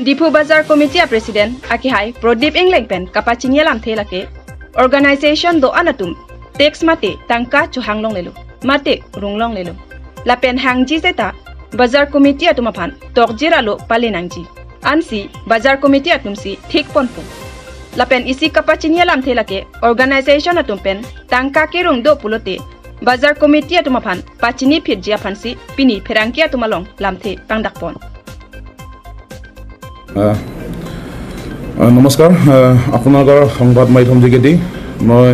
Diphu Bazar Committee President Akihai Prodip Engleng pen kapachinia lam thelake organization do anatum tax mate tangka chuhanglong lelu mate runglong lelu lapen hangji zeta Bazar Committee atumaphan tokjiralo palenangji ansi Bazar Committee atumsi thik ponpu lapen isi kapachinia lam thelake organization atumpen tangka kerung do pulote Bazar Committee atumaphan pachini phirjia phansi pini pherangki atumalong lamthe pangdakpon. নমস্কাৰ, আপোনালোকৰ সংবাদ মাধ্যম যোগেদি মই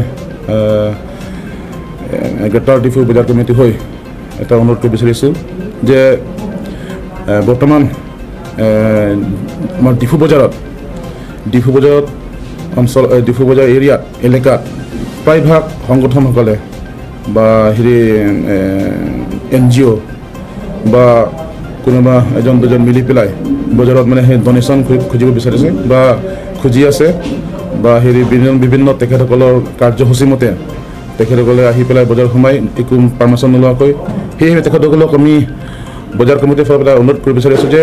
greater Diphu বজাৰ committee হৈ এটা অনুৰোধ কৰিব বিচাৰিছোঁ যে বৰ্তমান আমাৰ ডিফু বজাৰত অঞ্চল ডিফু বজাৰ এৰিয়াত এলেকাত প্ৰায়ভাগ সংগঠনসকলে বা হেৰি NGO বা কোনোবা এজন দুজন মিলি পেলাই বজাৰত মানে সেই ডনেশ্যন খুজিব বিচাৰিছে বা খুজি আছে বা হেৰি বিভিন্ন তেখেতসকলৰ কাৰ্যসূচী মতে তেখেতসকলে আহি পেলাই বজাৰ সোমাই একো পাৰ্মিশ্যন নোলোৱাকৈ। সেয়েহে তেখেতসকলক আমি বজাৰ কমিটিৰ ফালৰ পৰা অনুৰোধ কৰিব বিচাৰিছোঁ যে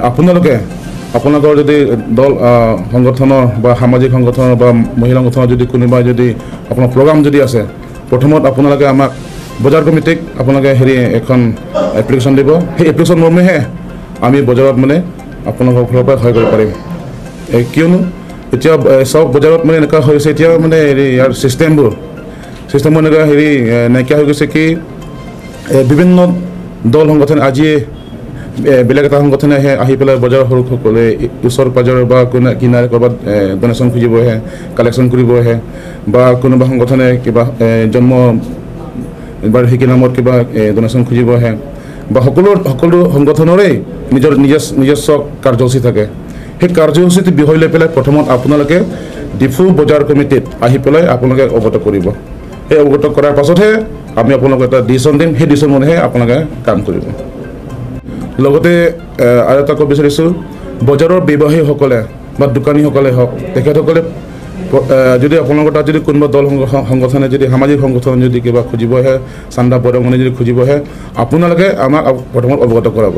আপোনালোকে আপোনালোকৰ যদি দল সংগঠনৰ বা সামাজিক সংগঠনৰ বা মহিলা সংগঠনৰ যদি কোনোবা যদি আপোনাৰ প্ৰগ্ৰাম যদি আছে, প্ৰথমত আপোনালোকে আমাক বজাৰ কমিটিক আপোনালোকে হেৰি এখন এপ্লিকেশ্যন দিব। সেই এপ্লিকেশ্যন মৰ্মেহে আমি বজাৰত মানে আপোনালোকৰ ফালৰ পৰা সহায় কৰিব পাৰিম। কিয়নো এতিয়া চব বজাৰত মানে এনেকুৱা হৈছে, এতিয়া মানে হেৰি ইয়াৰ ছিষ্টেমবোৰ এনেকুৱা হেৰি নাইকিয়া হৈ গৈছে কি বিভিন্ন দল সংগঠন আজিয়ে বেলেগ এটা সংগঠনে আহে, আহি পেলাই বজাৰৰ সৰুসকলে ওচৰ পাজৰ বা কোনে কিনাৰে ক'ৰবাত ডনেশ্যন খুজিব আহে, কালেকশ্যন কৰিব আহে বা কোনোবা সংগঠনে কিবা জন্ম বাৰ্ষিকী নামত কিবা ডনেশ্যন খুজিব আহে বা সকলো সংগঠনৰে নিজৰ নিজস্ব কাৰ্যসূচী থাকে। সেই কাৰ্যসূচীটো বিষয় লৈ পেলাই প্ৰথমত আপোনালোকে ডিফু বজাৰ কমিটিত আহি পেলাই আপোনালোকে অৱগত কৰিব। সেই অৱগত কৰাৰ পাছতহে আমি আপোনালোকক এটা ডিচিশ্যন দিম, সেই ডিচিশ্যন মতেহে আপোনালোকে কাম কৰিব। লগতে আৰু এটা ক'ব বিচাৰিছোঁ, বজাৰৰ ব্যৱসায়ীসকলে বা দোকানীসকলে হওক, তেখেতসকলে যদি আপোনালোকৰ তাত যদি কোনোবা দল সংগঠনে যদি সামাজিক সংগঠনে যদি কিবা খুজিব আহে, চান্দা বৰঙণি যদি খুজিব আহে, আপোনালোকে আমাক প্ৰথমত অৱগত কৰাব।